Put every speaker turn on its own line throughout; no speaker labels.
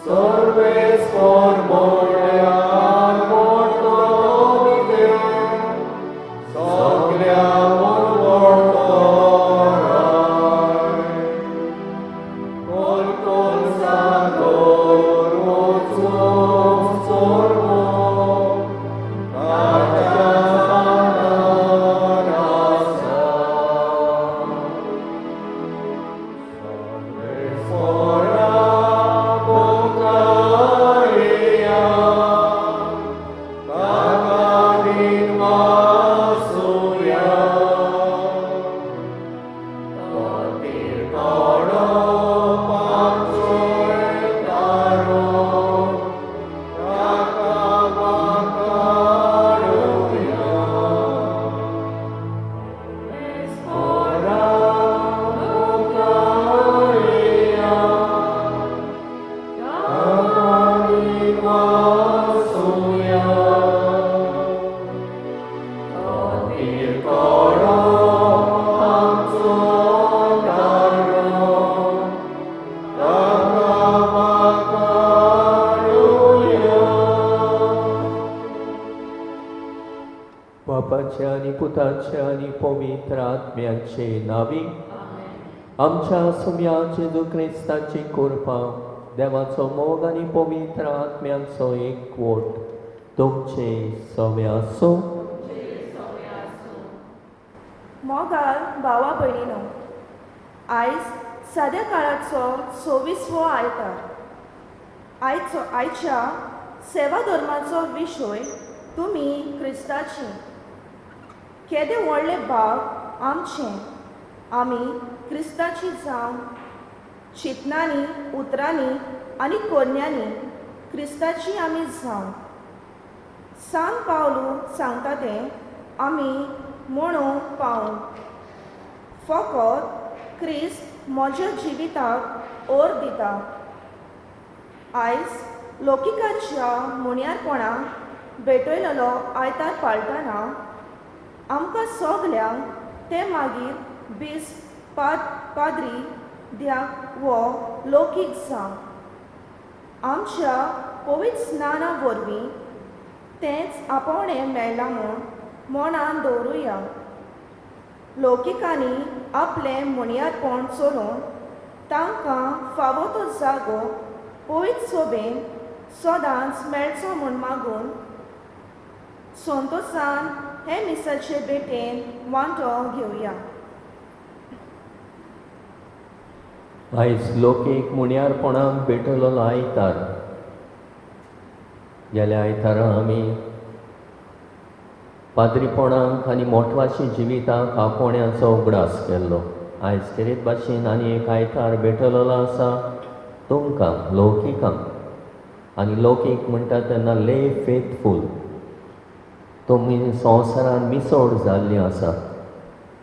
सर्वेस्पर म्हळ्यार मोठो देव, सगळ्या व्हडलो राय. खोल सागर वचून चोरमो, ताच्या हातार आसा. सर्वेस्परा मुखार येया, ताका दिनवासुया. खातीर कोडो पांचोळतारो, ताका वाखाणुया. सर्वेस्परा मुखार येया, ताका दिनवासुया. खातीर कोडो पांचोळतारो, ताका वाखाणुया.
बापाच्या आनी पुताच्या आनी पवित्र आत्म्याचे नांवी. आमच्या सुम्या जेजू क्रिस्ताची कृपा, देवाचो मोग आनी पवित्र आत्म्याचो एकवट तुमचे सवे आसूं.
मोगाळ भावा भयणीनो, आयज साद्या काळाचो 26वो आयतार. आयचो आयच्या सेवा धर्माचो विशय तुमी क्रिस्ताची. केदें व्हडलें भाग आमचें, आमी क्रिस्ताची जावन चिंतनांनी, उतरांनी आनी कोरण्यांनी क्रिस्ताची आमी जावं. सान पावलू सांगता तें आमी म्हणूंक पावूं, फकत क्रिस्त म्हज्या जिविताक ओर दिता. आयज लोकिकाच्या मुण्यारपणाक भेटयलेलो आयतार पाळटना आमकां सगल्यांक ते मागीर बीस पाद्री द्याक वो लोकीक जावं, आमच्या पवित्र स्नाना वरवीं तेंच आपोवणें मेळ्ळां म्हूण मनान दवरुया. लोकिकांनी आपलें मुणयारपण चलोवन तांकां फावो तो जागो पवित्र सोबेन सदांच मेळचो म्हूण मागून संतोसान हे मिसाचे भेटेन वांटो घेवया.
आयज लोकीक मुण्यारपणाक भेटलेलो आयतार. गेल्या आयतारा आमी पाद्रीपणाक आनी मोटवाशी जिविताक आपोवण्याचो उगडास केल्लो. आयज खेरीत भाशेन आनी एक आयतार भेटलेलो आसा तुमकां लौकिकांक. आनी लौकीक म्हणटा तेन्ना ले फेथफूल, तुमी संवसारान मिसोड जाल्लीं आसा.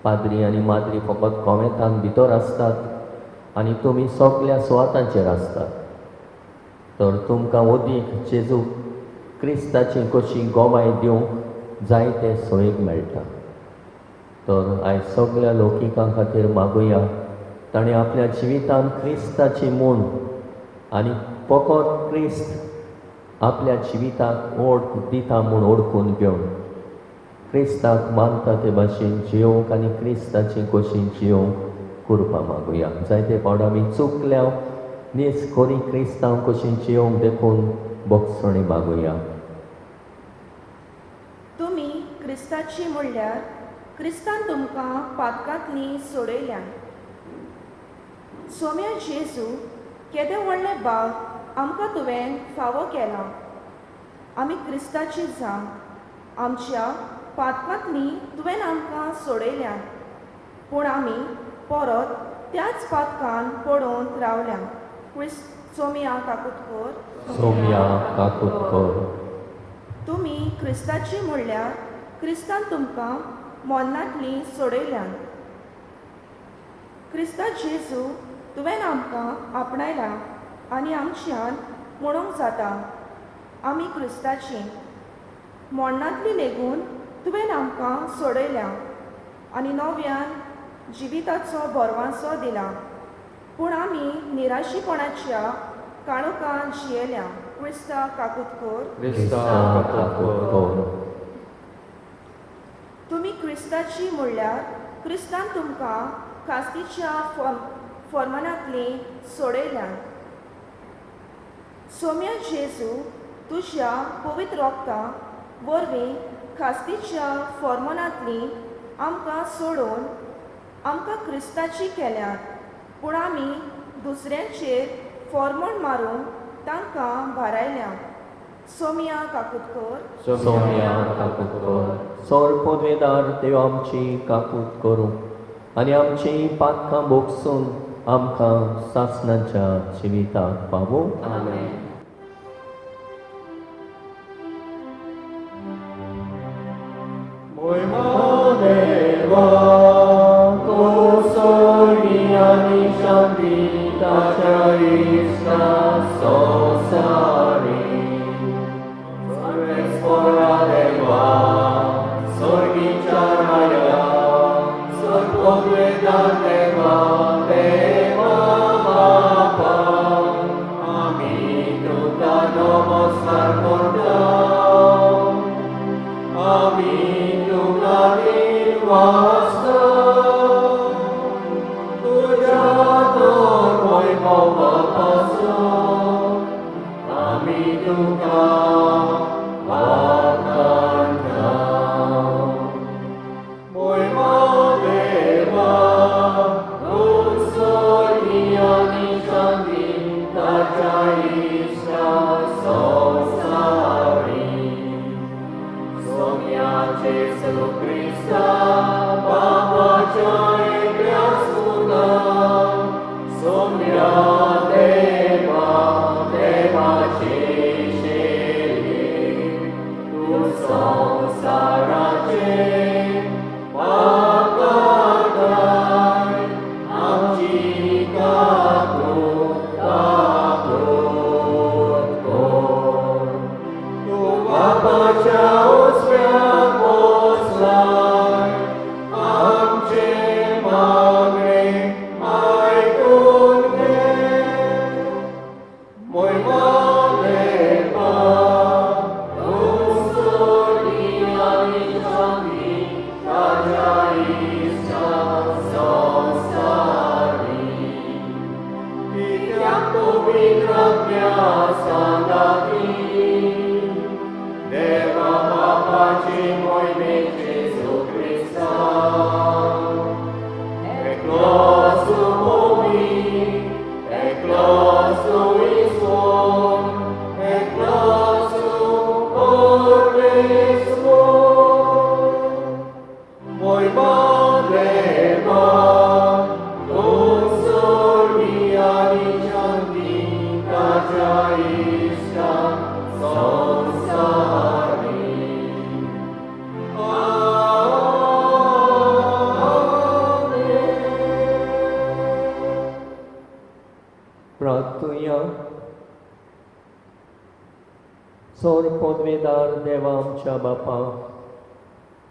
पाद्री आनी माद्री फकत कोवेंतान भितर आसतात आनी तुमी सगल्या सुवातांचेर आसतात. तर तुमकां ओदीक जेजू क्रिस्ताची कशी गोवाय दिवंक जायते सोयीक मेळटा. तर आयज सगल्या लौकिकां खातीर मागुया, ताणें आपल्या जिवितांत क्रिस्ताची म्हूण आनी फकत क्रिस्त आपल्या जिविताक ओड दिता म्हूण ओळखून घेवन क्रिस्ताक मानता ते भाशेन जियोवंक आनी क्रिस्ताची कशी जियोवंक कृपा मागुया. जायते फावट आमी चुकल्या, नीज खोरी क्रिस्तांव कशी जियोवंक देखून बोगसणी मागुया.
तुमी क्रिस्ताची म्हणल्यार क्रिस्तान तुमकां पातकांतली सोडयल्यान. सोम्या जेजू, केदें व्हडलें भाग आमकां तुवें फावो केलां. आमी क्रिस्ताची जावं, आमच्या पातकांतली तुवें आमकां सोडयल्यान, पूण आमी परत त्याच पातकान पडून रावल्या. क्रिस्त सोम्या काकूत कर.
सोम्या काकूत कर.
तुमी क्रिस्ताची म्हणल्यार क्रिस्तान तुमकां मरणांतली सोडयल्यान. क्रिस्ता जेजू, तुवें आमकां आपणायला आनी आमच्यान म्हणूंक जाता आमी क्रिस्ताची. मरणांतली लेगून तुवें आमकां सोडयल्या आनी नव्यान जिविताचो भरवांसो दिला, पूण आमी निराशीपणाच्या काळोखान जियेल्या. क्रिस्ता काकूत कर.
क्रिस्ता काकूत कर.
तुमी क्रिस्ताची म्हणल्यार क्रिस्तान तुमकां खास्तीच्या फॉर्मानांतली सोडयल्यात. सोम्या जेजू, तुज्या पवित्र रोगता वरवीं खास्तीच्या फॉर्मनांतली आमकां सोडोवन आमकां क्रिस्ताची केल्यात, पूण आमी दुसऱ्यांचेर फॉर्मोण मारून तांकां भारायल्या. सोम्या काकूत कर.
सोम्या काकूत कर. सोर पदवेदार देव आमची काकूत करूं आनी आमची पातकां भोगसून आमकां सासणाच्या जिविताक पावूं.
आमेन. मोयमा देवा तूं सोडी आनी शांती ताच्या इश्टा संवसारी. सर्वेस्पोरा देवा, सोर्गीच्या राया, सर्ववेदा देवा, देवा बापा, आमी तुका नमस्कार करता, आमी तुका निर्वासता, तुज्या तर वैभवा पासून आमी तुका वाखाणता. मोयमा देवा, तूं सोडी आनी शांती ताच्या इश्टा संवसारी. सोम्या जेजू क्रिस्ता बाबाच्या एकल्या सुता, सोम्या देवा देवाची शेली, तूं संवसाराचे पाप काडताय, आमची काकूत काकूत कर. तूं बापाच्या उजव्या बसलाय, आमचें मागणें आयकून घे. मोयमा देवा, तूं सोडी आनी शांती ताच्या इश्टा संवसारी. कित्याक पवित्र आत्म्या सांगाती, देवा बापाची मोयमे जेजू क्रिस्ता, एकलोच मोगी, एकलोच ईश्वर, एकलोच परमेश्वर. मोयमा देवा, तूं सोडी आनी शांती ताच्या इश्टा संवसारी. आमेन.
प्रार्थुया. सोर पदवेदार देवा आमच्या बापा,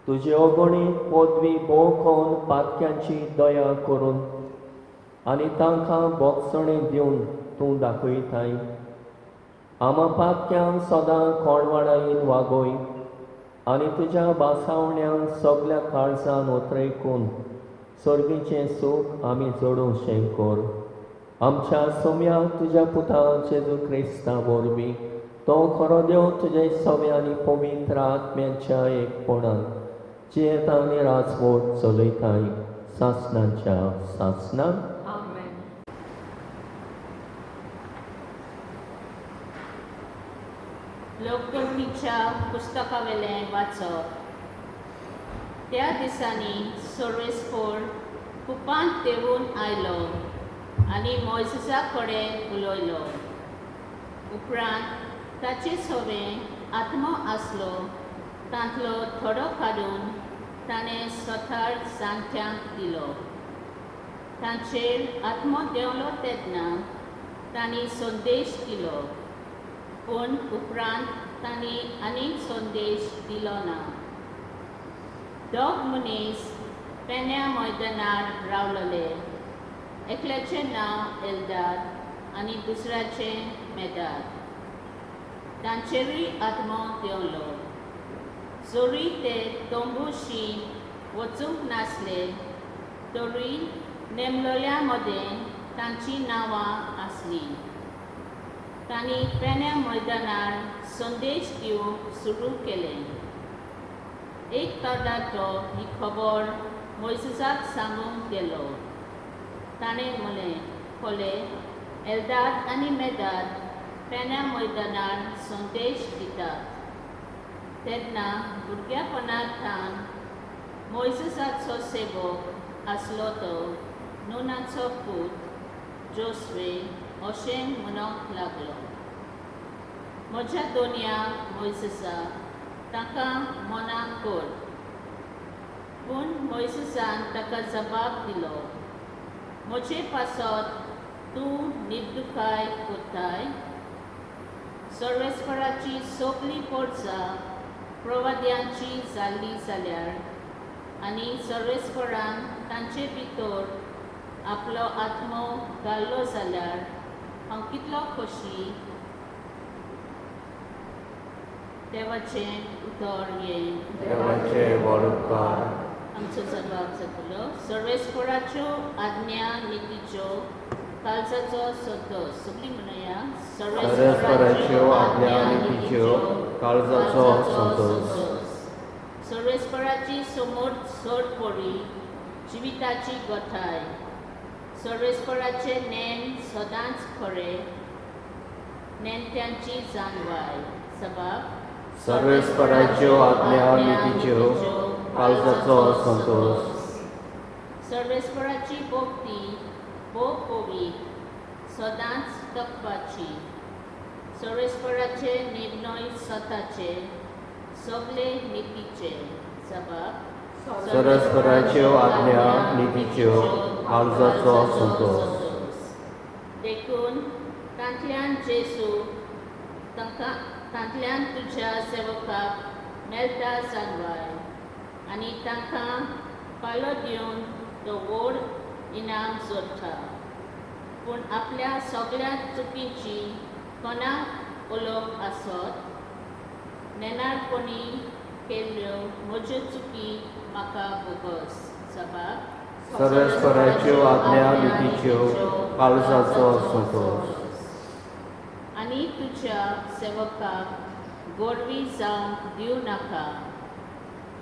तुजे अगणीत पदवी भोगोवन पातक्यांची दया करून आनी तांकां भोगसणी दिवन तूं दाखयताय. आमा पातक्यांक सदां कोणवाडायेन वागय आनी तुज्या बासावण्यांक सगल्या काळजान उतरयकून सर्गीचें सूख आमी जोडूंशें कर. आमच्या सोम्या तुज्या पुता जेजू क्रिस्ता वरवीं, तो खरो देव, तुजे सव्या आनी पवित्र आत्म्याच्या एकपणान जियेता आनी राजवट चलयताय सासणाच्या सासणाक.
आमेन.
लोकगणतीच्या पुस्तकावेलें वाचप. त्या दिसांनी सर्वेस्पोर कुपांत देंवून आयलो आनी मोयजेसा कडेन उलयलो. उपरांत ताचे सवें आत्मो आसलो तांतलो थोडो काडून ताणें सोतार जाणट्यांक दिलो. तांचेर आत्मो देंवलो तेन्ना तांणी संदेश दिलो, पूण उपरांत तांणी आनीक संदेश दिलो ना. दोग मनीस पेन्या मैदानार रावलले. एकल्याचें नांव एल्दाद आनी दुसऱ्याचें मेदाद. तांचेरूय आत्मो देंवलो. जरूय ते तंबूशी वचूंक नासले तरूय नेमलोल्या मदें तांचीं नांवां आसलीं. तांणी पेण्या मैदानार संदेश दिवंक सुरू केलें. एक तरणाटो ही खबर मोयसिसाक सांगूंक गेलो. ताणें म्हणलें, पळय, एल्दाद आनी मेदाद पेण्या मैदानार संदेश दितात. तेन्ना भुरग्यापणांत मोयसिसाचो सेवक आसलो तो नुनाचो पूत जोस्वे अशें म्हणूंक लागलो, म्हज्या दोनया मोयसिसा, ताका मना कर. पूण मोयसिसान ताका जबाब दिलो, म्हजे पासत तूं निर्दुकाय करताय? सर्वेस्पराची सगळी पोरसां प्रवाद्यांची जाल्ली जाल्यार आनी सर्वेस्परान तांचे भितर आपलो आत्मो घाल्लो जाल्यार हांव कितलो खोशी. देवाचें उतर हें.
देवाचे व्हड उपकार.
आमचो जबाब जातलो. सर्वेस्पराच्यो आज्ञा नितीच्यो, काळजाचो संतोश. सगळीं म्हणया.
सर्वेस्पराच्यो आज्ञा नितीच्यो, काळजाचो संतोश.
सर्वेस्पराची समोर सोड पडी जिविताची गथाय. सर्वेस्पराचे नेम सदांच खरे, नेणट्यांची जानवाय. सबाब.
सर्वेस्पराच्यो आज्ञा नितीच्यो, काळजाचो संतोश.
सर्वेस्पराची भक्ती भोव पवीत, सदांच तकपाची. सर्वेस्पराचे निर्णय स्वताचे, सगळे नितीचे. जबाब.
सर्वेस्पराच्यो आज्ञा नितीच्यो, काळजाचो संतोश.
देखून तांतल्यान जेजू तांकां तांतल्यान तुज्या सेवकाक मेळटा जानवाय आनी तांकां पालो दिवन तो व्हड इनाम जोडटा. पूण आपल्या सगळ्या चुकींची कोणाक उलोवंक आसत? नेणारपणी केल्ल्यो म्हज्यो चुकी म्हाका भोगोस. जबाब.
सर्वेस्पराच्यो आज्ञा नितीच्यो, काळजाचो संतोश.
आनी तुज्या सेवकाक गोरवी जावंक दिवं नाका.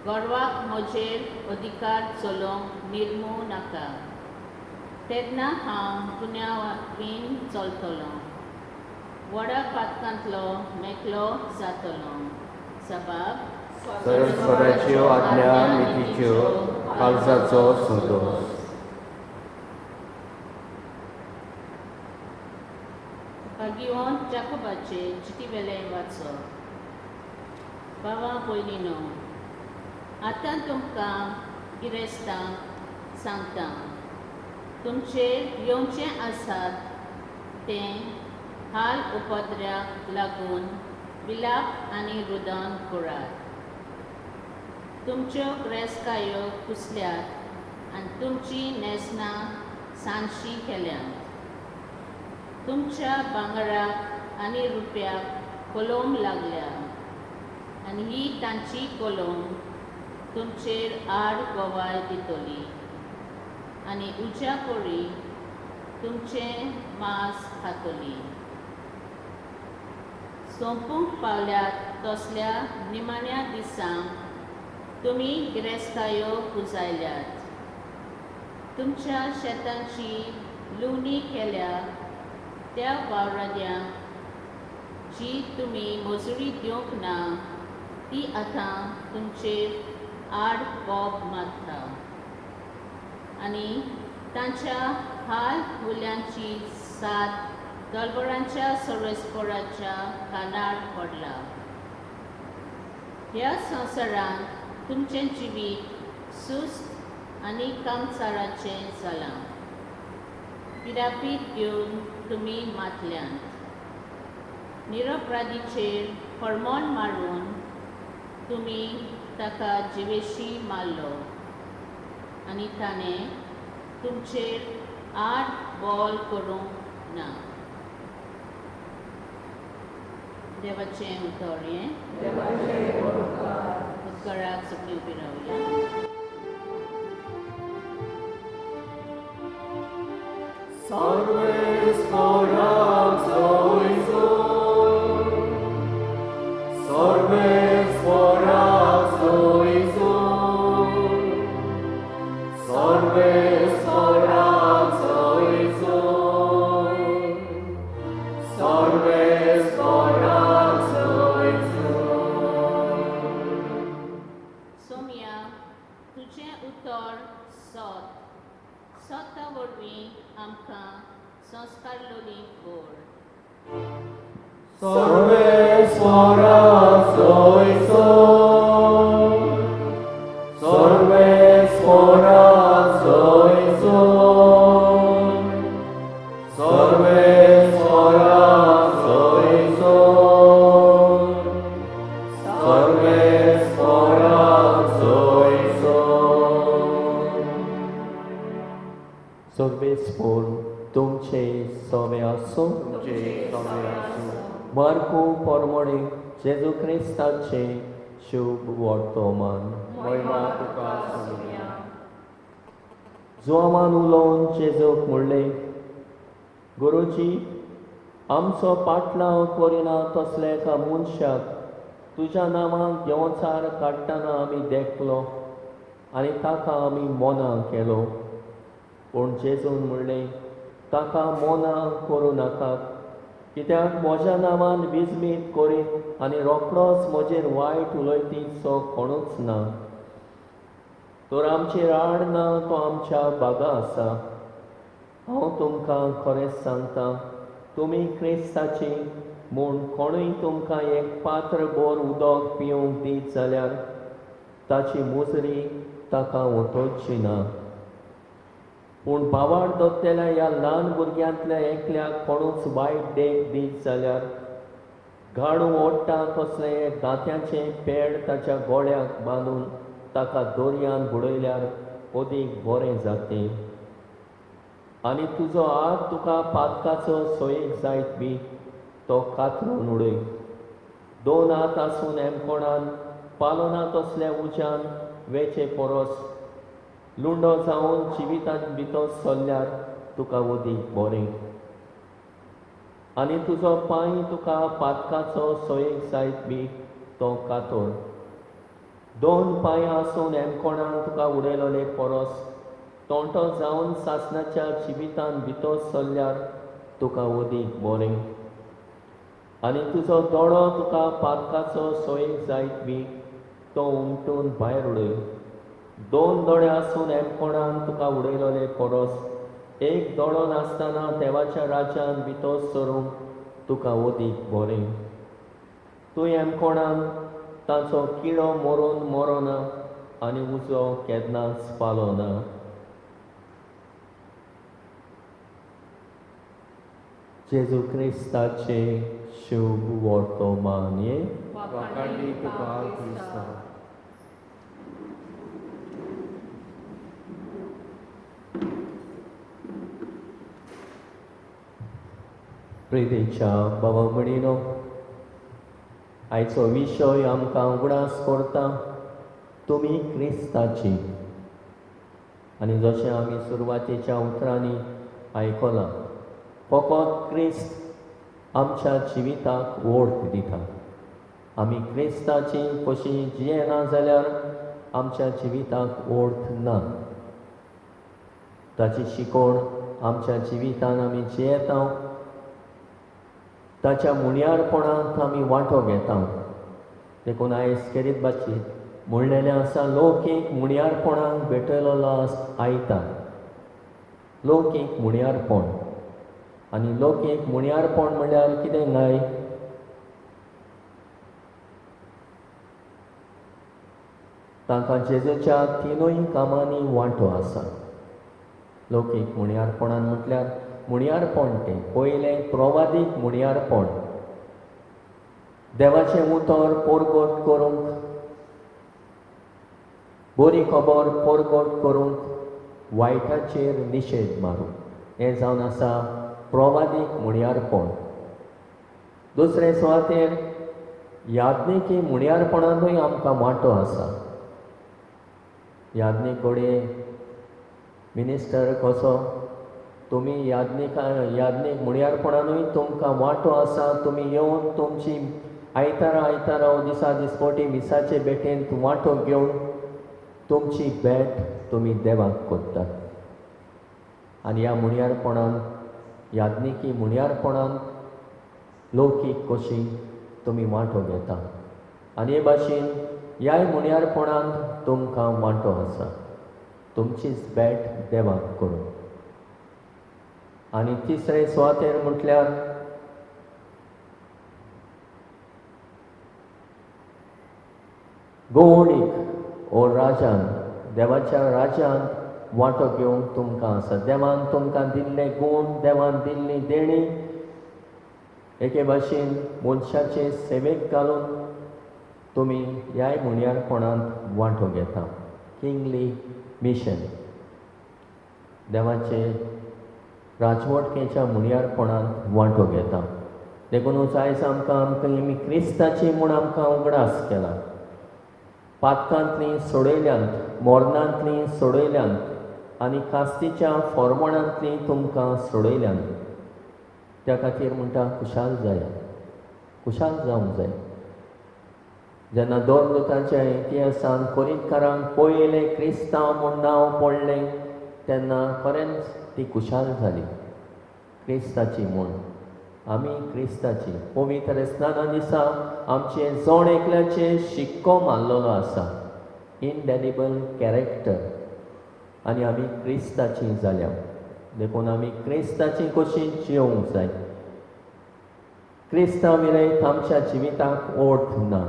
गोरवाक म्हजेर अधिकार चलोवंक निर्मूं नाका. तेन्ना हांव गुन्यांवीन चलतलो, व्हडा पातकांतलो मेकळो जातलो. जबाब.
सर्वेस्पराच्यो आज्ञा नितीच्यो, काळजाचो संतोश.
भागिवंत जाकोबाचे चिटी वेलें वाचप. भावा भयणीनो, आतां तुमकां गिरेस्तांक सांगता, तुमचेर येवचें आसात तें हाल उपद्र्याक लागून विलाप आनी रुदन करात. तुमच्यो ग्रेसकायो कुसल्यात आनी तुमचीं न्हेसणां सांजशीं केल्यांत. तुमच्या भांगराक आनी रुपयाक कोलोम लागल्या आनी ही तांची कोलोम तुमचेर आड गवाय दितली आनी उज्या परी तुमचें मांस खातली. सोंपूंक पावल्यात तसल्या निमाण्या दिसांक तुमी गिरेस्तायो पुजायल्यात. तुमच्या शेतांची लुवणी केल्या त्या वावराड्यांक जी तुमी मजुरी दिवंक ना, ती आतां तुमचेर आड बोब मारता आनी तांच्या हाल हुल्यांची साथ दलबरांच्या सर्वेस्पराच्या कानार पडला. ह्या संवसारांत तुमचें जिवीत सुस्त आनी कामचाराचें जालां. पिरापीत घेवन तुमी मातल्यांत. निरपराधीचेर फरमोन मारून तुमी ताका जिवेशी मारलो आनी ताणें तुमचेर आड बॉल करूंक ना. देवाचें उतर हें उपकाराक सगळीं उबी रावया. सोम्या, तुजें उतर सत, सता वरवीं आमकां संस्कारलोली गोड.
सर्वेस्पोर तुमचे सवे आसूं.
तुमचे सवे आसूं.
मार्कू पोरमोणे जेजू क्रिस्ताचे शुभ वर्तमान.
महिमा तुका सोम्या.
जुवामान उलोवन जेजूक म्हणलें, गुरुजी, आमचो पाटलाव करिना तसल्या एका मनशाक तुज्या नांवान देंवचार काडटना आमी देखलो आनी ताका आमी मोना केलो. पूण जेजून म्हणलें, ताका मोना करूं नाकात, कित्याक म्हज्या नांवान विजमीत करीत आनी रोखडोच म्हजेर वायट उलयतीचो कोणूच ना. तर आमचेर आड ना तो आमच्या बागा आसा. हांव तुमकां खरेंच सांगता, तुमी क्रिस्ताची म्हूण कोणूय तुमकां एक पात्र भर उदक पिवंक दीत जाल्यार ताची मुजरी ताका वतोची ना. पूण बावाड दत्तेल्या ह्या ल्हान भुरग्यांतल्या एकल्याक कोणूच वायट देख दीत जाल्यार गाडू ओडटा तसलें एक दांत्याचें पेड ताच्या गोळ्याक बांदून ताका दोरयान बुडयल्यार अदीक बरें जातें. आनी तुजो हात तुका पातकाचो सोयेक जायत बी तो कातरून उडय. दोन हात आसून एमकोणान पालोना तसल्या उज्यान वेचे परस लुंडो जावन जिवितांत भितर सरल्यार तुका अदीक बरें. आनी तुजो पांय तुका पातकाचो सोयेक जायत बी तो कातोर. दोन पांय आसून एमकोणान तुका उडयलोले परस तोंटो जावन सासणाच्या जिवितांत भितर सरल्यार तुका अदीक बरें. आनी तुजो दोळो तुका पातकाचो सोयेक जायत बी तो उमटून भायर उडय. दोन दोळे आसून एमकोणान तुका उडयलोले परस एक दोळो नासतना देवाच्या राज्यान भितर सरूंक तुका अदीक बरें. तूं एमकोणान ताचो किडो मरोन मरोना आनी उजो केन्नाच पालोना. जेजू क्रिस्ताचे शुभ वर्तमान.
वाखाणणी तुका क्रिस्ता.
प्रितीच्या बाबा म्हणिनो, आयचो विशय आमकां उगडास करता तुमी क्रिस्ताची. आनी जशें आमी सुरवातेच्या उतरांनी आयकलां, फकत क्रिस्त आमच्या जिविताक ओर्थ दिता. आमी क्रिस्ताची कशी जियेना जाल्यार आमच्या जिविताक ओर्थ ना. ताची शिकवण आमच्या जिवितान आमी जियेता, ताच्या मुणयारपणांत आमी वांटो घेता. देखून आयज खेरीत भाशेन म्हणलेलें आसा, लोक एक मुणयारपणाक भेटयलेलो आयता. लोक एक मुणयारपण, आनी लोक एक मुणयारपण म्हणल्यार कितें काय? तांकां जेजूच्या तिनूय कामांनी वांटो आसा. लोकीक मुणयारपणान म्हटल्यार मुणयारपण तें पयलें प्रवादीक मुणयारपण, देवाचें उतर परगट करूंक, बरी खबर परगट करूंक, वायटाचेर निशेध मारूंक, हें जावन आसा प्रवादीक मुणयारपण. दुसरे सुवातेर याज्ञिकी मुणयारपणांतूय आमकां वांटो आसा. याज्ञीक घडये मिनिस्टर कसो तुमी याज्ञीक मुणयारपणानूय तुमकां वांटो आसा. तुमी येवन तुमची आयतारा आयतारा दिसा दिसपोटी मिसाचे भेटेंत वांटो घेवन तुमची भेट तुमी देवाक करतात. आनी ह्या मुणयारपणान, याज्ञिकी मुणयारपणान लौकीक कशी तुमी वांटो घेता आनी हे भाशेन ह्याय मुणयारपणान तुमकां वांटो आसा. तुमचीच भेट देवाक करूं. आनी तिसरे सुवातेर म्हटल्यार गोवणीक ओ राजान, देवाच्या राजान वांटो घेवंक तुमकां आसा. देवान तुमकां दिल्ले गूण, देवान दिल्ली देणी एके भाशेन मनशाचे सेवेक घालून तुमी ह्याय मुणयारपणांत वांटो घेता. किंगली मिशन, देवाचे राजवटकेच्या मुणयारपणांत वांटो घेता. देखूनच आयज आमकां आमकां क्रिस्ताची म्हूण आमकां उगडास केला. पातकांतलीं सोडयल्यांत, मरणांतलीं सोडयल्यांत आनी कास्तीच्या फॉर्मणांतलीं तुमकां सोडयल्यांत. त्या खातीर म्हणटा खुशाल जाया, खुशाल जावंक जाय. जेन्ना दोन दुतांच्या इतिहासान कोरिंतकारांक पयलें क्रिस्तांव म्हूण नांव पडलें तेन्ना खरेंच ती खुशाल जाली क्रिस्ताची म्हूण. आमी क्रिस्ताची पवित्र स्नाना दिसा आमचे जण एकल्याचे शिक्को मारलेलो आसा, इनडेलिबल कॅरेक्टर, आनी आमी क्रिस्ताची जाल्या. देखून आमी क्रिस्ताची कशी जियोंक जाय. क्रिस्ता विरयत आमच्या जिविताक अर्थ ना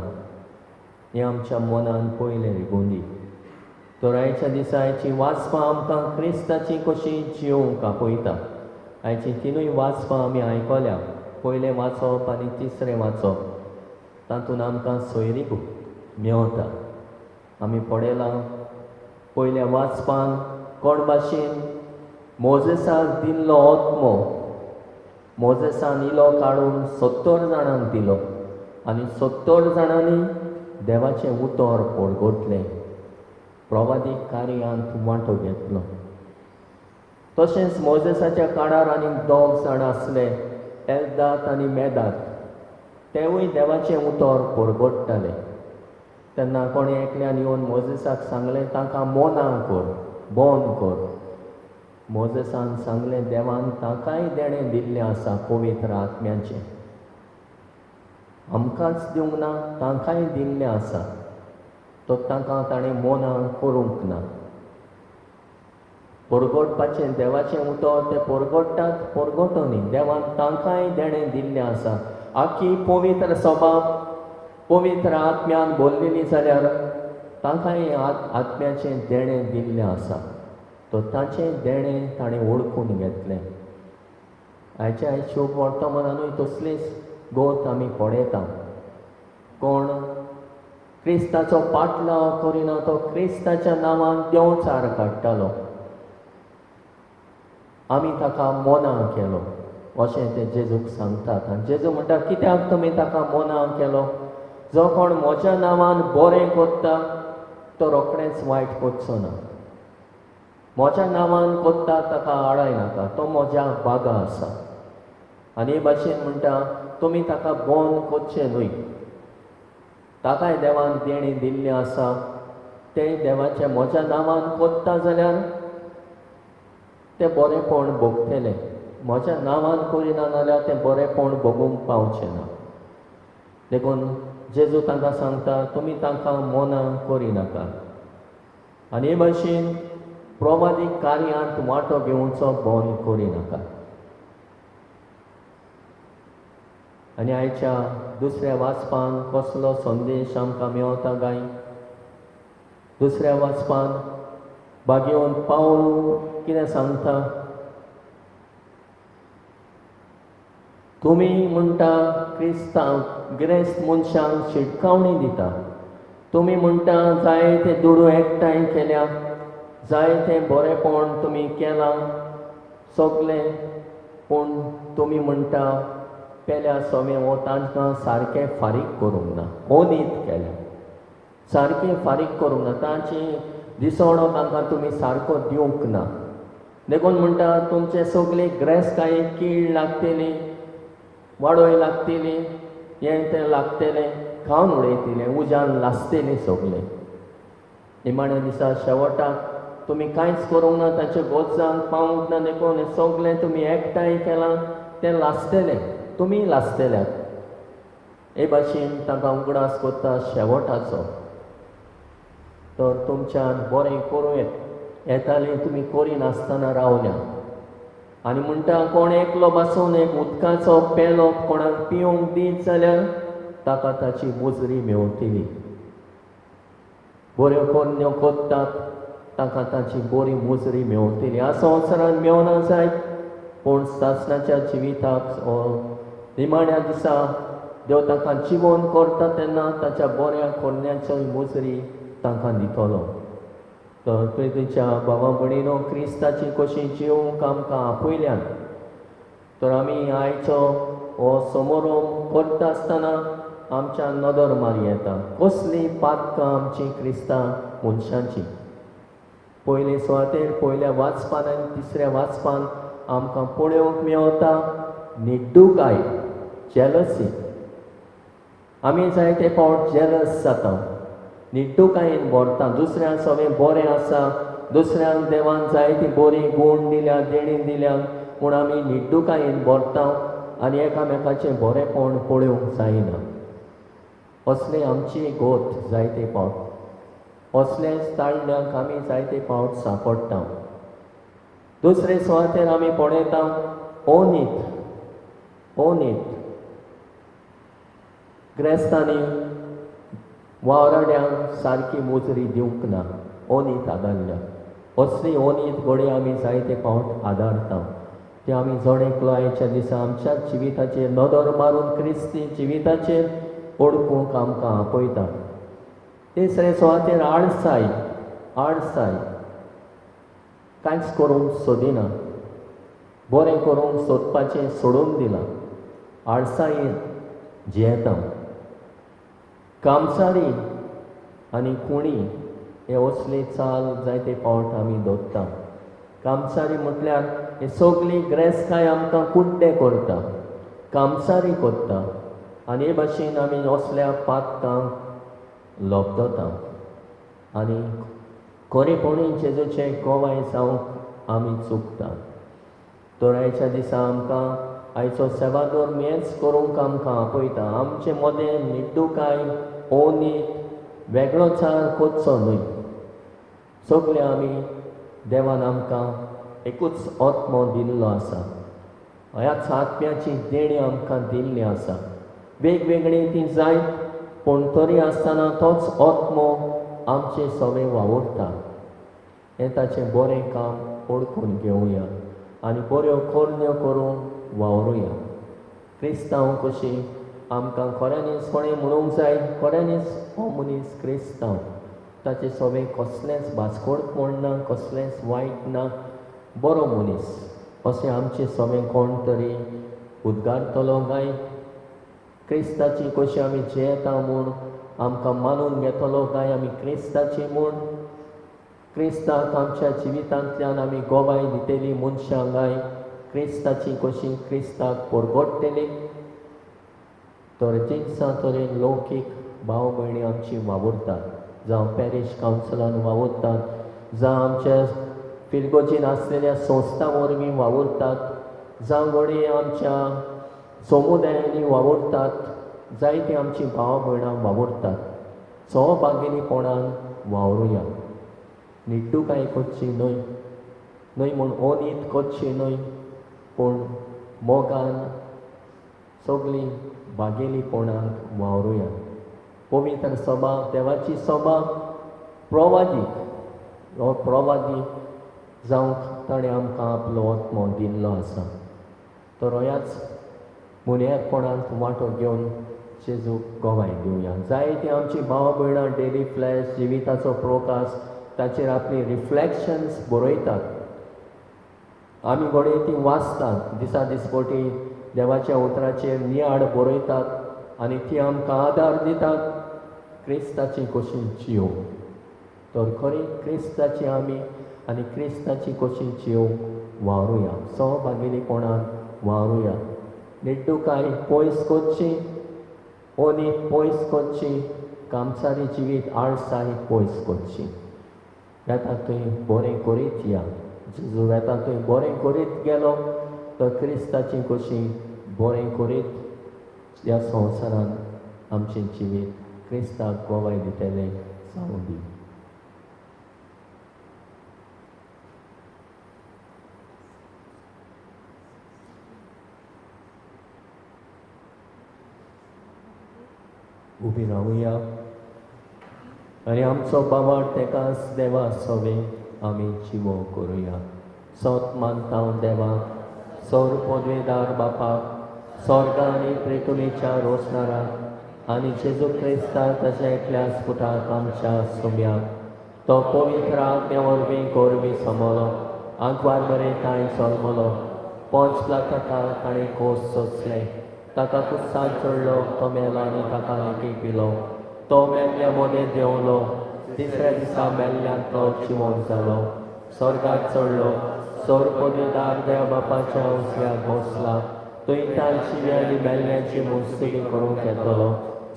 हें आमच्या मनान पयलें रिगोंदी. तर आयच्या दिसा आयची वाचपां आमकां क्रिस्ताची कशी जियोंक आपयता. आयची तिनूय वाचपां आमी आयकल्या, पयलें वाचप आनी तिसरें वाचप, तातूंत आमकां सोयरीक मेवता. आमी पळयलां पयल्या वाचपान कोण भाशेन मोजेसाक दिल्लो आत्मो, मोजेसान इलो काडून 70 जाणांक दिलो आनी 70 जाणांनी देवाचें उतर परगटलें, प्रवादीक कार्यांत वांटो घेतलो. तशेंच मोजेसाच्या काळार आनीक 2 जाण आसले, एल्दात आनी मेदात, तेवूय देवाचें उतर परगट्टाले. तेन्ना कोणें एकल्यान येवन मोजेसाक सांगलें तांकां मोना कर, बंद कर. मोजेसान सांगलें देवान तांकांय देणें दिल्लें आसा पवित्र आत्म्याचें, आमकांच दिवंक ना, तांकांय दिल्लें आसा. तो तांकां ताणें मोना करूंक ना. परगटपाचें देवाचें उतर तें परगट्टात, परगटोनी देवान तांकांय देणें दिल्लें आसा. आखी पवित्र सभा पवित्र आत्म्यान बोल्लेली जाल्यार तांकांय आत्म्याचें देणें दिल्लें आसा. तो ताचें देणें ताणें वळखून घेतलें. आयच्या आयज शुभ वर्तमानानूय तसलीच गोत आमी पळयता. कोण क्रिस्ताचो पाटलाव करिना तो क्रिस्ताच्या नांवान देंवचार काडटालो. आमी ताका मोना केलो अशें ते जेजूक सांगतात. आनी जेजू म्हणटा कित्याक तुमी ताका मोना केलो? जो कोण म्हज्या नांवान बरें करता तो रोखडेंच वायट करचो ना. म्हज्या नांवान करता ताका आडाय नाका, तो म्हज्या बागा आसा. आनी हे भाशेन म्हणटा तुमी ताका बंद करचें न्हय. ताकाय देवान देणें दिल्लें आसा, तें देवाच्या म्हज्या नांवान करता जाल्यार तें बरेंपण भोगतलें. म्हज्या नांवान करिना जाल्यार तें बरेंपण भोगूंक पावचें ना. देखून जेजू तांकां सांगता तुमी तांकां मोना करिनाका. आनी हे भाशेन प्रवादीक कार्यांत वांटो घेवचो बंद करिनाका. आनी आयच्या दुसऱ्या वाचपान कसलो संदेश आमकां मेवता काय? दुसऱ्या वाचपान बागेवन पावल कितें सांगता? तुमी म्हणटा क्रिस्तांव गिरेस्त मनशांक शिटकावणी दिता. तुमी म्हणटा जाय ते दुडू एकठांय केल्या, जाय तें बरेंपण तुमी केलां सगलें, पूण तुमी म्हणटा पेल्या सोमे हो तांकां सारकें फारीक करूंक ना, ओनीत केलें, सारकें फारीक करूंक ना, तांची दिसवणो तांकां तुमी सारको दिवंक ना. देखून म्हणटा तुमचे सगळे ग्रेस्तायेक कीड लागतली, वाडोय लागतली, हें तें लागतलें, खावन उडयतलें, उज्यान लासतलें सगळें. निमाण्या दिसा शेवटाक तुमी कांयच करूंक ना, तांच्या गोजांक पावूंक ना, देखून हें सगळें तुमी एकठांय केलां तें लासतलें, तुमी लासतल्यात. हे भाशेन तांकां उगडास करता शेवटाचो. तर तुमच्यान बरें करूं येतालें, तुमी करिनासतना रावल्या. आनी म्हणटा कोण एकलो बसून एक उदकाचो पेलो कोणाक पिवंक दीत जाल्यार ताका ताची मुजरी मेवतली. बऱ्यो करण्यो करतात ताका ताची बरी मुजरी मेवतली. ह्या संवसारान मेवना जायत, पूण सासणाच्या जिविताक निमाण्या दिसा देव तांकां जिवन करता तेन्ना ताच्या बऱ्या करण्याची मुजरी तांकां दितलो. तर प्रितीच्या भावा भयणीनो, क्रिस्ताची कशी जिवंक आमकां आपयल्यान, तर आमी आयचो हो समारोप करता आसतना आमच्या नदर मारी येता कसली पातकां आमची क्रिस्तांव मनशांची. पयले सुवातेर पयल्या वाचपान आनी तिसऱ्या वाचपान आमकां पळोवंक मेवता निड्डुकाय, जेलसी. आमी जायते फावट जेलस जाता, निड्डुकायेन भरता, दुसऱ्यांक सगळें बरें आसा, दुसऱ्यांक देवान जायती बरी गूण दिल्या, देणी दिल्या, पूण आमी निड्डुकायेन भरता आनी एकामेकाचें बरेंपण पळोवंक जायना. असले आमची गोत जायते फावट, असलेच ताळ्यांक आमी जायते फावट सांपडटा. दुसरे सुवातेर आमी पळयता ओनीत, ओनीत ग्रेस्तांनी वावराड्यांक सारकी मुजरी दिवंक ना, ओनीत आदारल्या. असली ओनीत घडये आमी जायते फावट आदारता. ते आमी जण एकलो आयच्या दिसा आमच्या जिविताचेर नदर मारून क्रिस्ती जिविताचेर ओडकूंक आमकां आपयता. तिसरे सुवातेर आळसाय, आळसाय, कांयच करूंक सोदिना, बरें करूंक सोदपाचें सोडून दिलां, आळसायेन जियेता. कामसारी आनी खुणी हे असली चाल जायते फावट आमी दवरता. कामसारी म्हटल्यार हे सगळी ग्रेस्ताय आमकां कुड्डे करता, कामसारी करता आनी हे भाशेन आमी असल्या पातकांक लब्दता आनी खरेपणी जेजूचे गोवाय जावंक आमी चुकता. तर आयच्या दिसा आमकां आयचो सेवादोर हेंच करूंक आमकां आपयता. आमचे मदें निड्डुकाय, ओनीत, वेगळोचार करचो न्हय. सगळे आमी देवान आमकां एकूच आत्मो दिल्लो आसा, ह्याच आत्म्याची देणी आमकां दिल्ली आसा. वेगवेगळी ती जायत, पूण तरी आसतना तोच आत्मो आमचे सगळे वावुरता. हें ताचें बरें काम ओळखून घेवया आनी बऱ्यो करण्यो करून वावरुया. क्रिस्तांव कशी आमकां खऱ्यांनीच कोणें म्हणूंक जाय, खऱ्यांनीच हो मनीस क्रिस्तांव, ताचे सगळें कसलेंच भास्कोडपण ना, कसलेंच वायट ना, बरो मनीस अशें आमचें सगळें कोण तरी उद्गारतलो काय क्रिस्ताची कशी आमी जियेता म्हूण आमकां मानून घेतलो काय आमी क्रिस्ताची म्हूण, क्रिस्ताक आमच्या जिवितांतल्यान आमी गोवाय दितली मनशां काय क्रिस्ताची कशी क्रिस्ताक परगडटली. तर जिनसां तरेन लौकीक भाव भयणी आमची वावुरतात, जावं पॅरीश कावन्सिलान वावुरतात, जावं आमच्या फिरगोजीन आसलेल्या संस्था वरवीं वावुरतात, जावं घडये आमच्या समुदायांनी वावुरतात, जायतीं आमची भाव भयणां वावुरतात. सहभागिनीपणान वावरुया, निड्डुकाय करची न्हय, न्हय म्हूण ओनीत करची न्हय, पूण मोगान सगळीं भागेलीपणाक वावरुया. पवित्र सभा, देवाची सभा प्रवादीक, हो प्रवादी जावंक ताणें आमकां आपलो आत्मो दिल्लो आसा. तर ह्याच मुनयेपणांत वांटो घेवन जेजूक गोवाय दिवया. जायती आमची भाव भयणां डेली फ्लॅश, जिविताचो प्रकाश ताचेर आपली रिफ्लेक्शन्स बरयतात. आमी घडये ती वाचतात दिसा दिसपटी. देवाच्या उतराचेर नियाळ बरयतात आनी ती आमकां आदार दितात क्रिस्ताची कशी जियोवंक. तर खरी क्रिस्ताची आमी आनी क्रिस्ताची कशी जियोवंक वावरुया, सहभागिनीपणान वावरुया. निड्डुकाय पयस करची, ओनी पयस करची, कामसारी जिवीत आळसाय पयस करची. वेता थंय बरें करीत या. जेजू वेता थंय बरें करीत गेलो तर क्रिस्ताची कशी बरें करीत ह्या संवसारांत आमचें जिवीत क्रिस्ताक गवाय दितलें जावं दी. उबी रावया आनी आमचो बाबा तेकाच देवा सोवे आमी जिवो करुया. सोत मानता देवाक, सौर पदवेदार बापाक, स्वर्ग आनी प्रितुलीच्या रोसणाराक आनी जेजू क्रिस्ताक ताच्या एकल्याच पुताक आमच्या सुम्याक, तो पवित्र आत्म्या वरवीं गोरवी समलो, आंकवार बरें ताणें जल्मलो, 5 लाखां ताणें कोस सोंसले, ताका कुस्सान चडलो, तो मेलो आनी ताका लेगीत पिलो, तो मेल्ल्या मदें देंवलो, तिसऱ्या दिसा मेल्ल्यान तो जिवंत जालो, स्वर्गाक चडलो, सौर पदवेदार देव बापाच्या उजव्याक बसला, थंय तांची आनी मेल्ल्यांची मुसुली करूंक येतलो.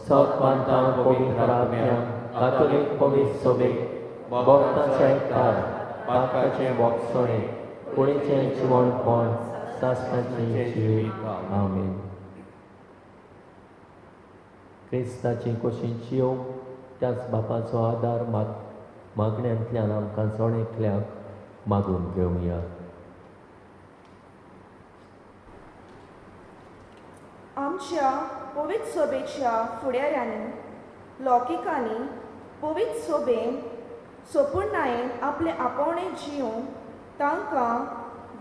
सत मानता पवित्र आत्म्या, कातोलीक पवित्र सोबेक, भक्तांचे एकठार, पातकाचें बोगसणें, कुडीचें जिवणपण, सासणाचें जिवीत. आमेन. क्रिस्ताची कशी जियोवंक त्याच बापाचो आदार मागण्यांतल्यान आमकां जण एकल्याक मागून घेवया.
आमच्या पवित्र सोबेच्या फुडाऱ्यांनी, लौकिकांनी पवित्र सोबेन सोपुर्णायेन आपले आपोवणें जिवूंक तांकां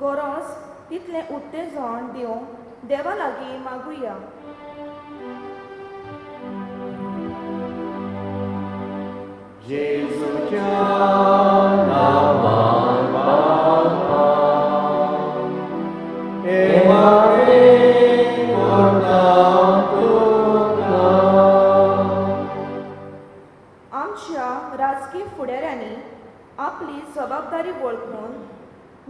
गरज तितलें उत्तेजन दिवंक देवा लागीं मागुया.
जेजूच्या नांवान बापा, हे मागणें करता तुका.
आमच्या राजकी फुडाऱ्यांनी आपली जबाबदारी वळखून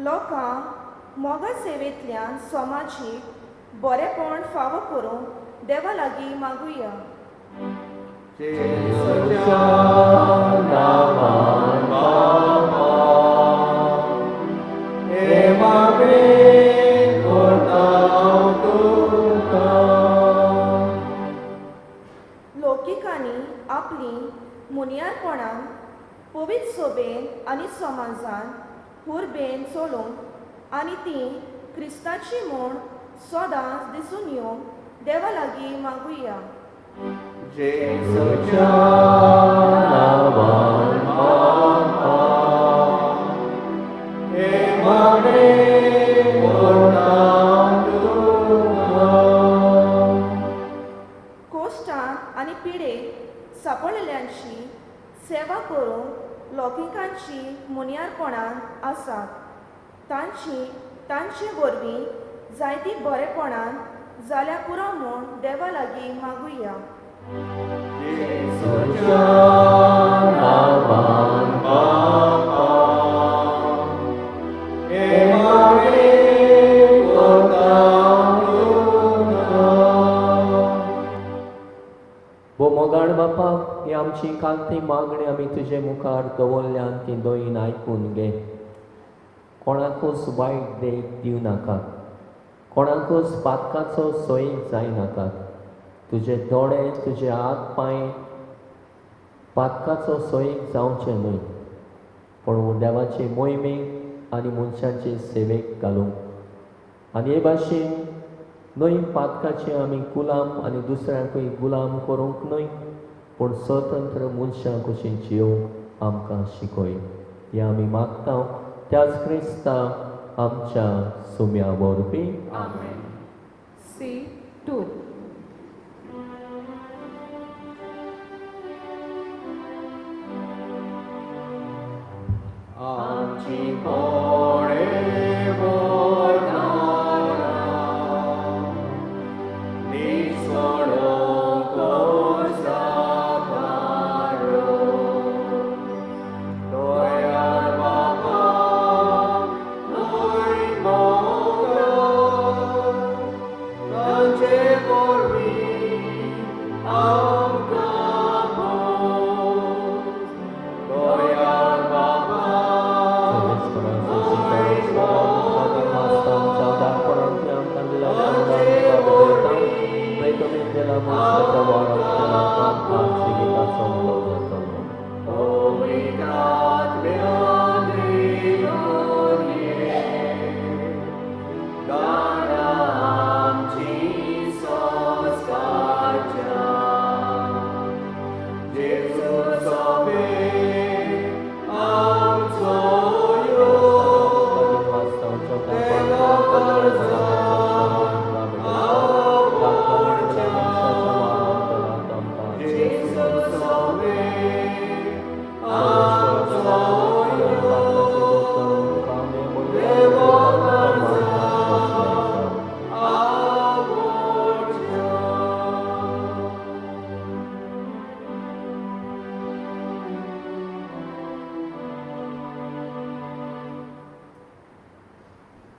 लोकांक मोगा सेवेंतल्यान समाजीक बरेपण फावो करूंक देवा लागीं मागुया.
जेजूच्या नांवान बापा, हे मागणें करता तुका.
लौकिकांनी आपली मुनियारपणान पवित्र सोबेन आनी समाजान हुरबेन चलोवंक आनी ती क्रिस्ताची म्हूण सदांच दिसून येवंक देवा लागीं मागुया.
जेजूच्या नांवान बापा, हे मागणें करता तुका.
कोश्टान आनी पिडेक सापडलेल्यांची सेवा करूंक लौकिकांची मुनियारपणान आसात, तांची तांचे वरवीं जायती बरेपणान जाल्या पुरो म्हूण देवा लागीं मागुया.
जेजूच्या नांवान बापा, हे मागणें करता तुका.
भो मोगाळ बापा, ही आमची कांती मागणी आमी तुजे मुखार दवरल्यान ती दोयीन आयकून घे. कोणाकूच वायट देख दिवं नाका, कोणाकूच पातकाचो सोय जायनाका. तुजे दोळे, तुजे हात पांय पातकाचो सोयीक जावचे न्हय, पूण देवाचे मोहिमेक आनी मनशाचे सेवेक घालूंक. आनी हे भाशेन न्हय पातकाचे आमी गुलाम आनी दुसऱ्यांकूय गुलाम करूंक न्हय, पूण स्वतंत्र मनशां कशीं जियोवंक आमकां शिकय. हें आमी मागता त्याच क्रिस्ता आमच्या सुम्या वरवीं.
आमेन. C2.
आमची कोणे वरदाना,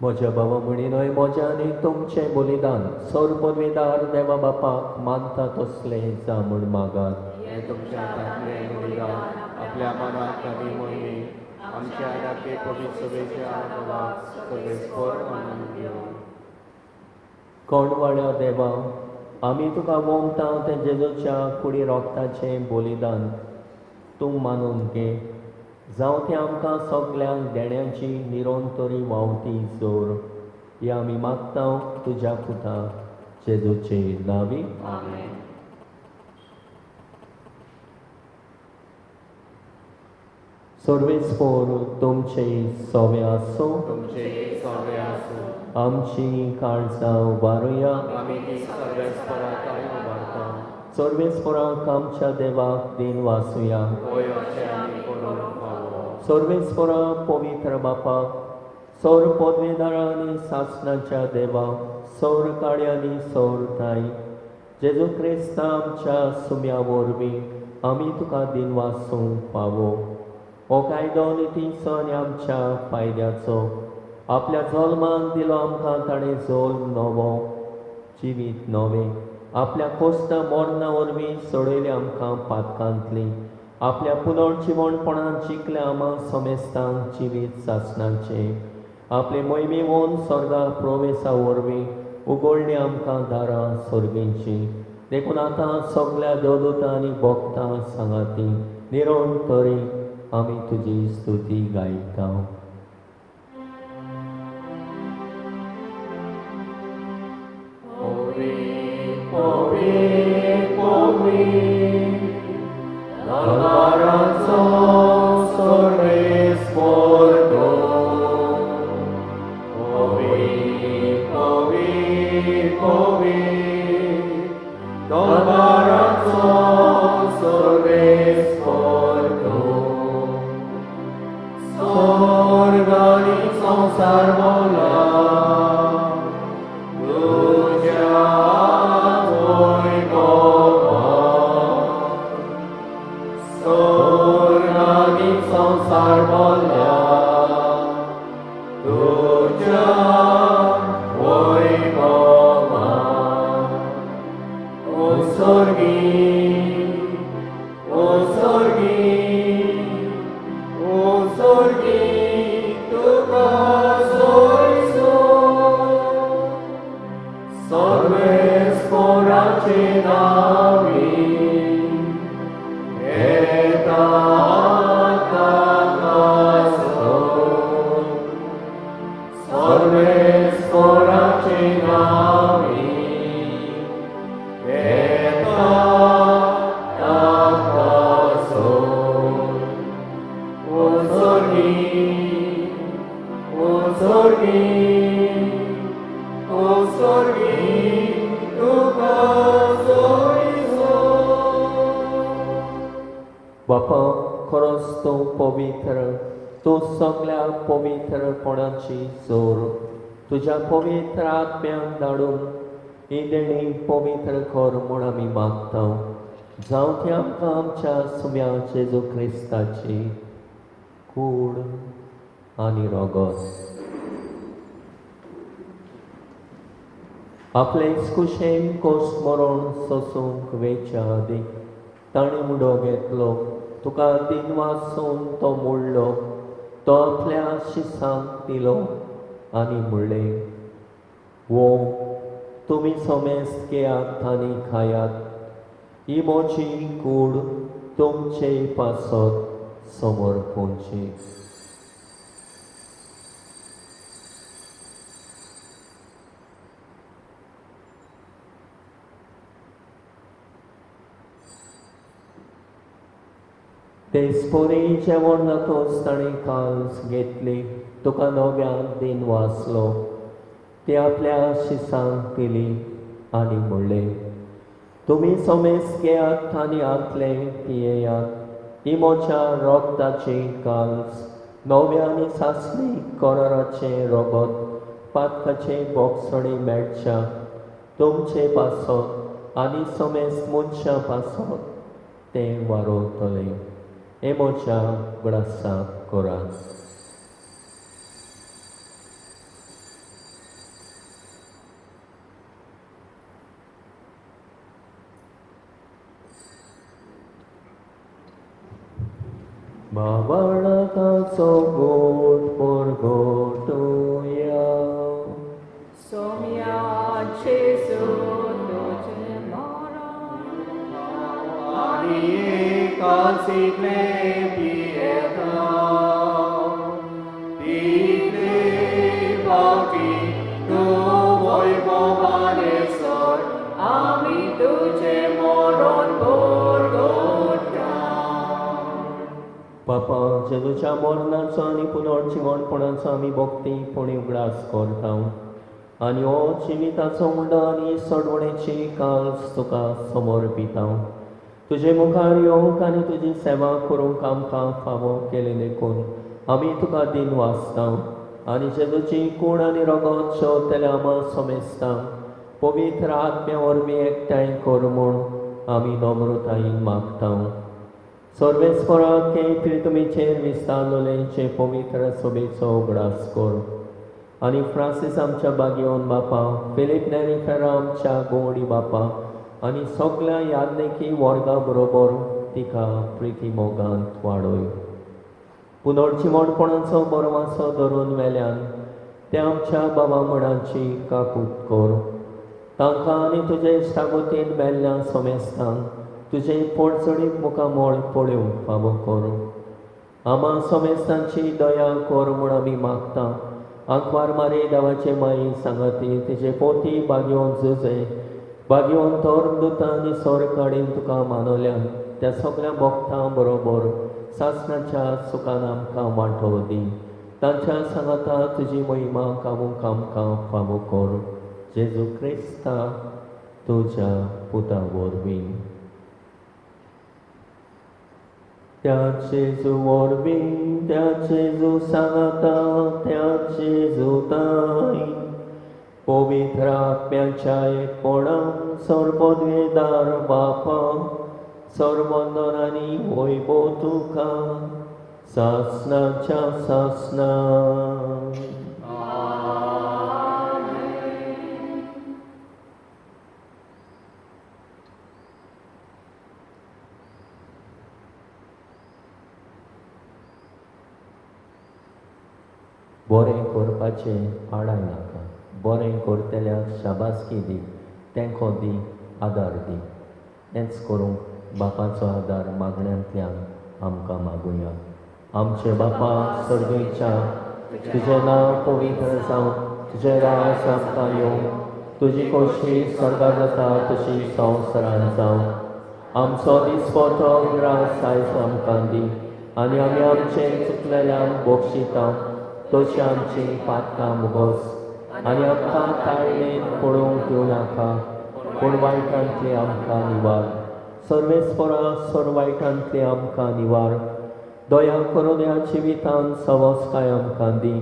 म्हज्या बाबा म्हणिनय म्हज्या आनी तुमचें बलिदान सर पदवेदार देवा बापाक मानता तसलें जा म्हूण मागात.
हे तुमच्या हातांतलें बलिदान आपल्या मनाक आनी मोहिमेक आमच्या धाकटे पवित्र सभेच्या देवाक सर्वेस्पर मानून घेवं.
कोणवाड्या देवा, आमी तुका वोमता तें जेजूच्या कुडी रोगताचें बलिदान तूं मानून घे, जावं तें आमकां सगल्यांक देण्याची निरंतरी वावती जोर. हे आमी मागता तुज्या पुता जेजूचे नांवी.
आमेन.
सर्वेस्पोर तुमचे सोवे आसूं.
तुमचे सोवे आसूं.
आमची काळजां उबारुया.
आमी ती सर्वेस्पराक उबारता.
सर्वेस्पोराक आमच्या देवाक दिन वासुया.
होय, अशें आमी करूंक फावो.
सर्वेस्पोरा पवित्र बापाक, सौर पदवेदारा आनी सासणाच्या देवा, सौर काड्यांनी सौर ताई जेजू क्रिस्ता आमच्या सुम्या वरवीं आमी तुका दिन वासूंक फावो. हो कायदो नितीचो आनी आमच्या फायद्याचो आपल्या जल्मान दिलो आमकां ताणें जल्म नवो जिवीत नवें, आपल्या कोस्ता मरणा वरवीं सोडयले आमकां पातकांतली, आपल्या पुनर्जिवणपणान जिखले आमा समेस्तांक जिवीत सासणाचें, आपले मोहिमेवन स्वर्गा प्रवेसा वरवीं उगडली आमकां दारां सर्गींची. देखून आतां सगल्या देवदूतां आनी भक्तां सांगाती निरंतरी आमी तुजी स्तुती गायता.
दरबाराचो सर्वेस्पर पवी पवी पवी दरबाराचो सर्वेस्पर स्वर्ग आनी संवसार बोला तुज्या वैभवान. स्वर्ग आनी संवसार बोला तुज्या वैभवान. ओ स्वर्गी, ओ स्वर्गी, ओ स्वर्गी तुका सोयसो सर्वेस्पराचे नावी येता ताका सोय. सर्वेस्पराचे नावी येता ताका सोय. ओ स्वर्गी, ओ स्वर्गी, ओ स्वर्गी तुका सोयसो.
बापा, खरोच तूं पवित्र, तूं सगल्या पवित्रपणाची जोर. तुज्या पवित्र आत्म्याक धाडून ही देणी पवित्र कर म्हूण आमी मागता. जावं ती आमकां आमच्या सुम्या जेजू क्रिस्ताची कूड आनी रोगत. आपले कुशेन कोस मरण सोसूंक वेच्या आदीं ताणें उडो घेतलो, तुका दिन वासून तो मोडलो, तो आपल्या शिसांक दिलो आनी म्हणलें, वो तुमी समेस्त घेयात आनी खायात, ही म्हजी कूड तुमचे पासत समर्पणची. तेच परी जेवण जातच ताणें काल्स घेतली, तुका नव्यान दिन वाचलो, ती आपल्या शिसांक दिली आनी म्हणलें, तुमी समेस्त घेयात आनी आतले पियेयात, ही म्हज्या रोगताची काल्स, नव्या आनी सासणी कराराचें रोगत, पातकाचें बोगसणी मेळच्या तुमचे पासत आनी समेस्त मनशां पासत तें वारोवतलें. हे म्हज्या उगडासाक करात. बाबाळकाचो गोट परगटुया.
सोम्या जेजू तुजें मरण
आनी एकासितले पियेता तितले फावटी तूं वैभवाने सर
आमी तुजें मरण परगटा.
बापा, जेजूच्या मरणाचो आनी पुनर्जिवणपणाचो आमी भक्ती पुणी उगडास करता आनी हो जिविताचो उंडो आनी सोडवणेची काल्स तुका समर्पिता. तुजे मुखार येवंक आनी तुजी सेवा करूंक आमकां फावो केलें देखून आमी तुका दिन वाचता आनी जेजूची कूड आनी रगत शेवतल्या आमा समेस्ता पवित्र आत्म्या वरवीं एकठांय कर म्हूण आमी नम्रतायेन मागता. सर्वेस्पराक त्रितुमीचेर विस्तारलेचे पवित्र सभेचो उगडास कर आनी फ्रांसीस आमच्या बागेवन बापा, फिलीप नेरी फेरा आमच्या गोवडी बापा आनी सगल्या याज्ञिकी वर्गा बरोबर तिका प्रिती मोगांत वाडय. पुनर्जिवणपणाचो बरवासो धरून वेल्यान त्या आमच्या बाबा मणाची काकूत कर. तांकां आनी तुजे इश्टागोतीन मेल्ल्या समेस्तांक तुजें पोटचडीत मुखामळ पळोवंक फावो कर. आमा समेस्तांची दया कर म्हूण आमी मागता. आंकवार मारी देवाचे माई सांगाती तिजे पोती बागेवन जुजे बागेवन धर्मदुतां आनी सरकाडीन तुका मानवल्या त्या सगल्या भक्तां बरोबर सासणाच्या सुखान आमकां वांटो दी. तांच्या सांगाता तुजी महिमा गावूंक आमकां फावो कर. जेजू क्रिस्ता तुज्या पुता वरवीं. त्या जेजू वरवीं, त्या जेजू सांगाता, त्या जेजू ताई पवित्र आत्म्याच्या एकपणान सर्वद्वेदार बापा, सर्वंदन आनी वैभव तुका सासणाच्या सासणा. बरें करपाचें आडाय नाका. बरें करतल्याक शाबासकी दी, तेंको दी, आदार दी. हेंच करूंक बापाचो आदार मागण्यांतल्यान आमकां मागुया. आमचे बापा सर्गेच्या, तुजें नांव पवित्र जावं, तुजें राज आमकां येवं, तुजी खोशी स्वर्गार जाता तशी संवसारांत जावं. आमचो दिसपटो ग्रास आयज आमकां दी आनी आमी आमचें चुकलेल्यांक बक्षिता तशी आमची पातकां मुगोस आनी आमकां ताळणेन पडोवंक दिवं नाका, पूण वायटांतली आमकां निवार. सर्वेस्परा, सर वायटांतली आमकां निवार. दया करून ह्या जिवितान सवसकाय आमकां दी.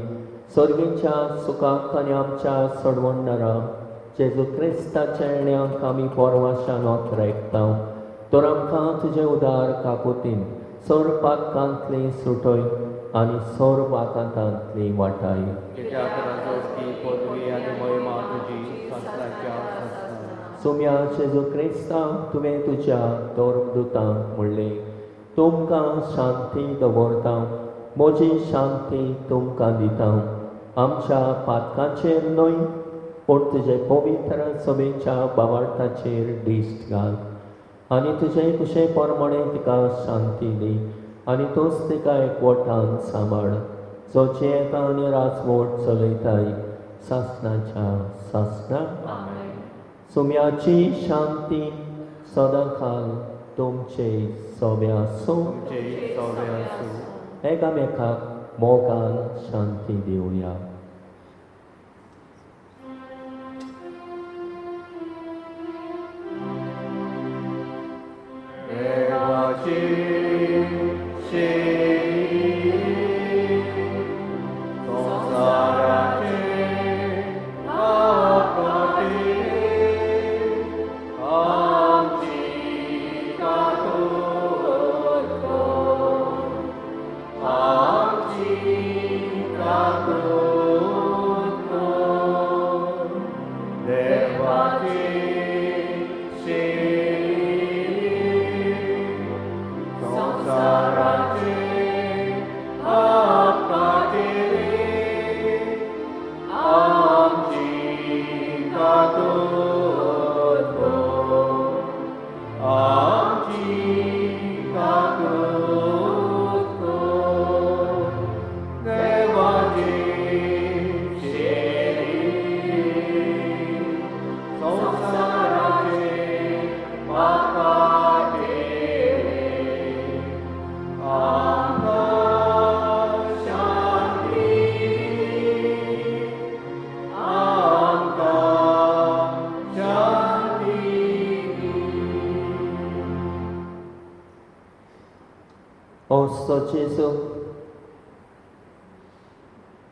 सर्गीच्या सुखाक आनी आमच्या सडवणदारा जेजू क्रिस्ताच्या येण्याक आमी पोरवाशान रेखता. तर आमकां तुजें उदार काकुतीन सर पातकांतली सुटय आनी सर वाकांतांतली वाटाय.
कित्याक राजवटी, पदवी आनी महिमा तुजी सासणाच्या सासणा.
सोम्या जेजू क्रिस्ता, तुवें तुज्या धर्मदुतांक म्हणलें, तुमकां शांती दवरता, म्हजी शांती तुमकां दिता. आमच्या पातकांचेर न्हय पूण तुजे पवित्र सभेच्या बावार्थाचेर दिश्ट घाल आनी तुजे कुशे प्रमाणे तिका शांती दी आनी तूंच तिका एकवटान सांबाळ, जो जियेता आनी राजवट चलयताय सासणाच्या सासणा. सुम्याची शांती सदांकाल तुमचे सोबे आसूं.
तुमचे सवे आसूं.
एकामेकाक मोगान शांती दिवया.
देवाची शेरी संवसाराचे पाप काडटी, आमची काकूत कर, आमची काकूत
ओ जेजू,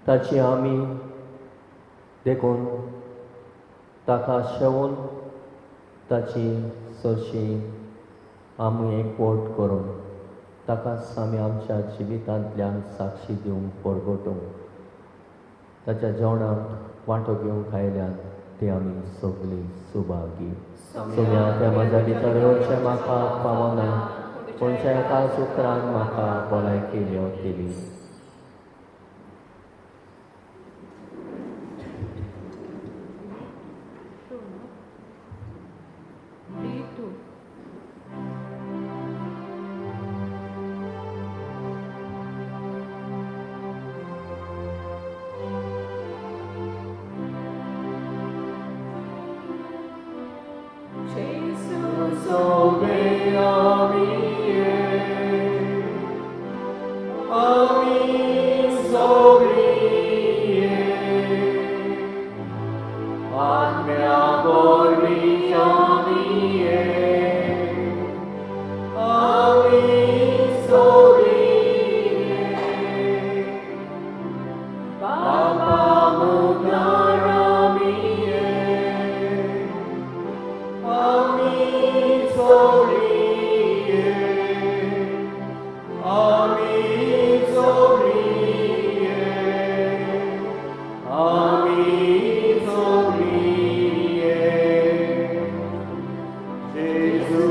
ताची आमी देखून ताका शेवून ताची सरशी आमी एकवट करून ताकाच आमी आमच्या जिवितांतल्यान साक्षी दिवंक परगटूंक ताच्या जेवणाक वांटो घेवंक आयल्यान ती आमी सगळीं सुभागी. सोम्या, त्या म्हज्या भितर येवचें म्हाका पावना, पूण एका सुत्रान म्हाका भलायकी मेवतली.
D2. Gesù
Sobe amie, ami sobrie, atmea vorbi amie, ami sobrie, Papa mutar amie, ami sobrie, ami sobrie, ami sobrie. Gesù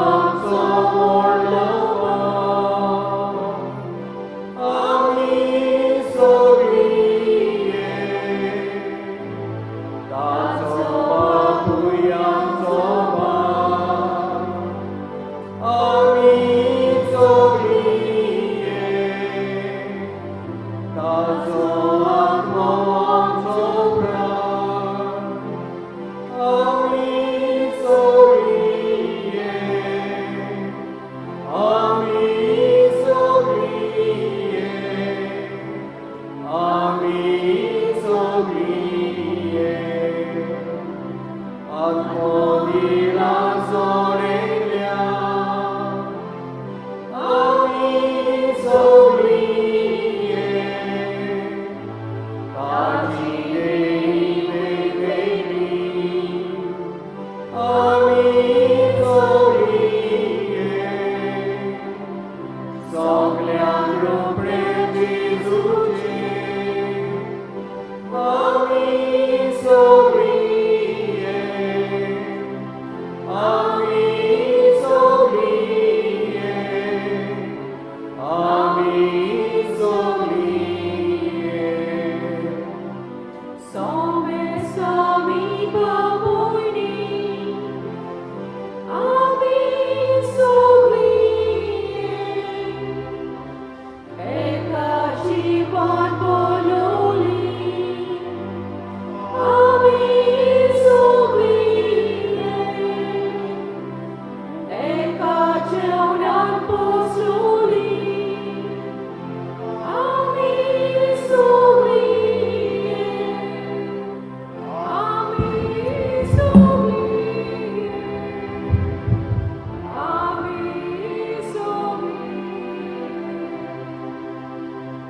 amzo morlova, ami sobrie, tazo patuyam zoba, ami sobrie, tazo atmo amzo ami sobrie, ami sobrie, ami sobrie. Atmo di la sorella, ami sobrie, taci dei veri, ami sobrie, sogliandro pre Gesuce, ami sobrie, ami sobrie, ami sobrie.
Some sami babuini, ami sobrie, eka jivan bololi, ami sobrie, eka jeunan posluli, ami sobrie. Ami sobrie, ami sobrie.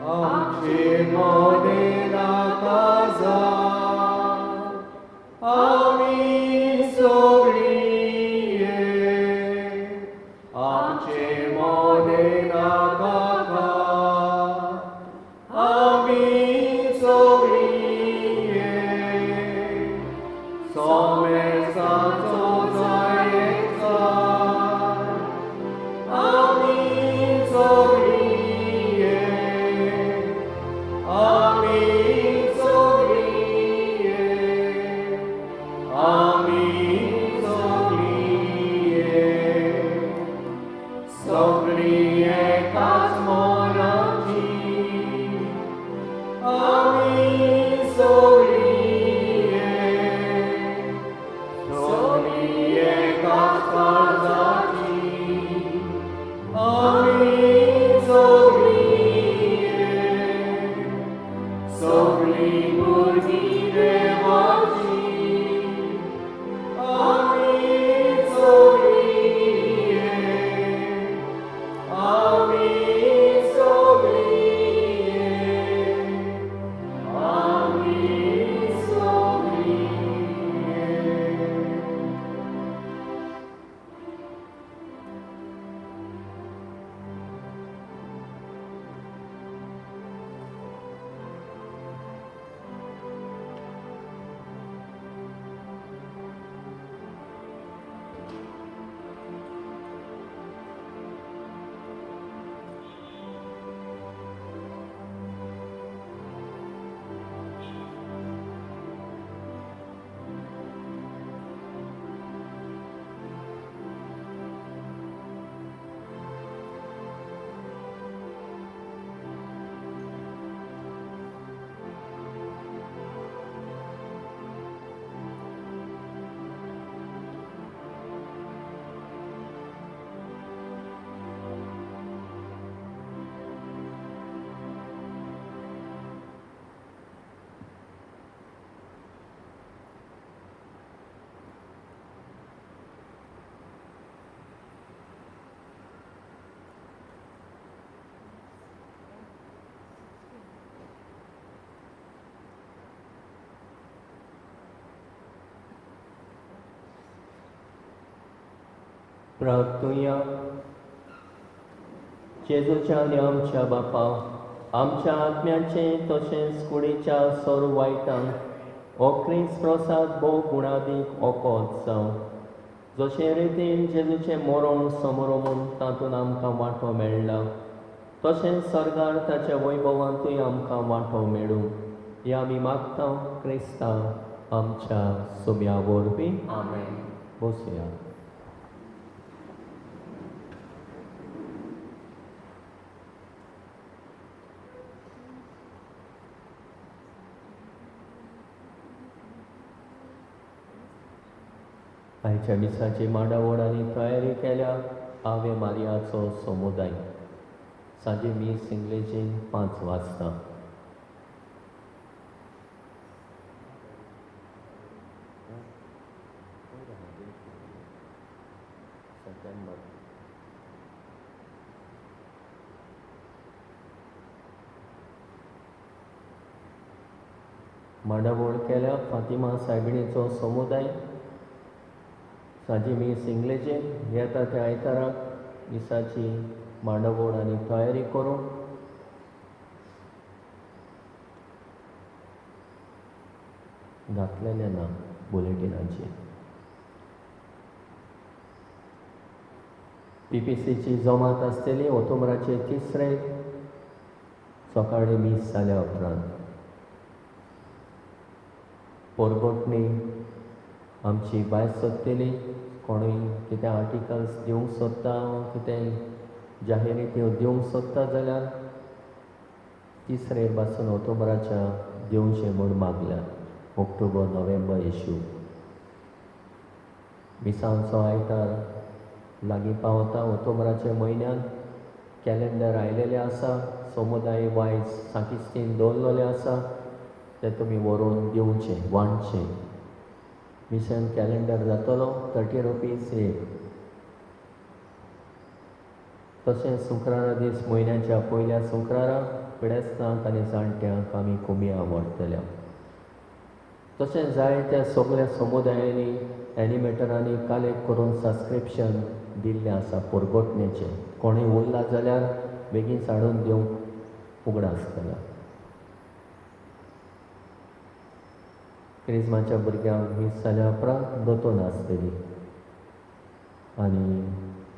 Amche modena casa, ami sobrie, amche modena casa, ami sobrie, some santo zaeza, ami sobrie, ami sobrie, ami sobrie, sobrie cas monaci, ami sobrie, sobrie cas casaci, ami sobrie, sobri burghi devaci, ami sobrie, ami
प्रार्थुया. जेजूच्या आनी आमच्या बापा, आमच्या आत्म्याचें तशेंच कुडीच्या सोर वायटांक हो क्रिस्त प्रसाद भोव गुणादीक ओकोत जावं. जशें रितीन जेजूचें मरण समरोमून तातूंत आमकां वांटो मेळ्ळा, तशेंच सर्गार ताच्या वैभवांतूय आमकां वांटो मेळूं, हें आमी मागता क्रिस्ता आमच्या सोम्या वरवीं.
आमेन.
बसया. आयच्या मिसाची मांडावळ आनी तयारी केल्या आवे मारियाचो समुदाय. सांजे मीस इंग्लेजीन 5 वाजता. मांडावळ केल्या फातिमा सायबिणीचो समुदाय. सांजे मीस इंग्लेजीन येता त्या आयताराक मिसाची मांडावळ आनी तयारी करूंक घातलेलें ना बुलेटिनाचेर. पीपीसीची जमात आसतली ऑक्टोबराचे 3 सकाळीं मीस जाल्या उपरांत. परगटणी आमची बायस सोदतली. कोणूय कितें आर्टिकल्स दिवंक सोदता, कितें जाहिराती दिवंक सोदता जाल्यार 3 पासून ऑक्टोबराच्या दिवचें म्हूण मागल्या. October November issue. मिसांचो आयतार लागीं पावता. ऑक्टोबराच्या म्हयन्यान कॅलेंडर आयलेलें आसा, समुदाय वायज साकिस्तीन दवरलेलें आसा, तें तुमी व्हरून दिवचें, वांटचें. मिशन कॅलेंडर जातलो 30 रुपीज एक. तशेंच शुक्रारा दीस म्हयन्याच्या पयल्या शुक्रारा पिडेस्तांक आनी जाणट्यांक आमी कोमिया व्हरतल्या. तशेंच जायत्या सगळ्या समुदायांनी एनिमेटरांनी कलेक्ट करून सबस्क्रिप्शन दिल्लें आसा परगटणेचें. कोणूय उरला जाल्यार बेगीन हाडून दिवंक उगडास केला. क्रिजमाच्या भुरग्यांक मीस जाल्या उपरांत दोतोन आसतली आनी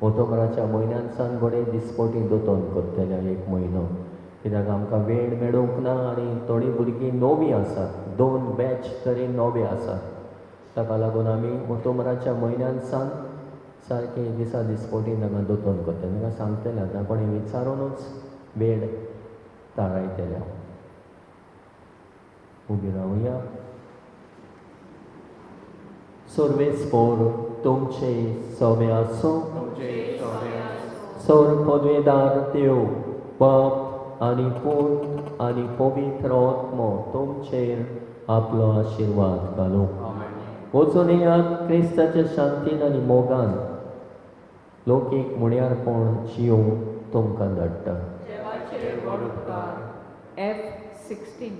ऑक्टोबराच्या म्हयन्यान सावन घडये दिसपोटी दोतोन करतले 1 म्हयनो, कित्याक आमकां वेळ मेळूंक ना आनी थोडीं भुरगीं नवीं आसात, 2 बॅच तरी नवे आसात. ताका लागून आमी ऑक्टोबराच्या म्हयन्यान सावन सारकें दिसा दिसपोटी तांकां दोतोन करतले. तांकां सांगतले आतां कोणें विचारुनूच वेळ थारायतले. उबी रावया. सर्वेस्पोर तुमचे सवे आसूं. सर पदवेदार देव बाप आनी पूत आनी पवित्र आत्मो तुमचेर आपलो आशिर्वाद घालूं. वचून येयात क्रिस्ताच्या शांतीन आनी मोगान लोकीक मुण्यारपण जियोवंक तुमकां धाडटा.
F16.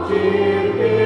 Cheers.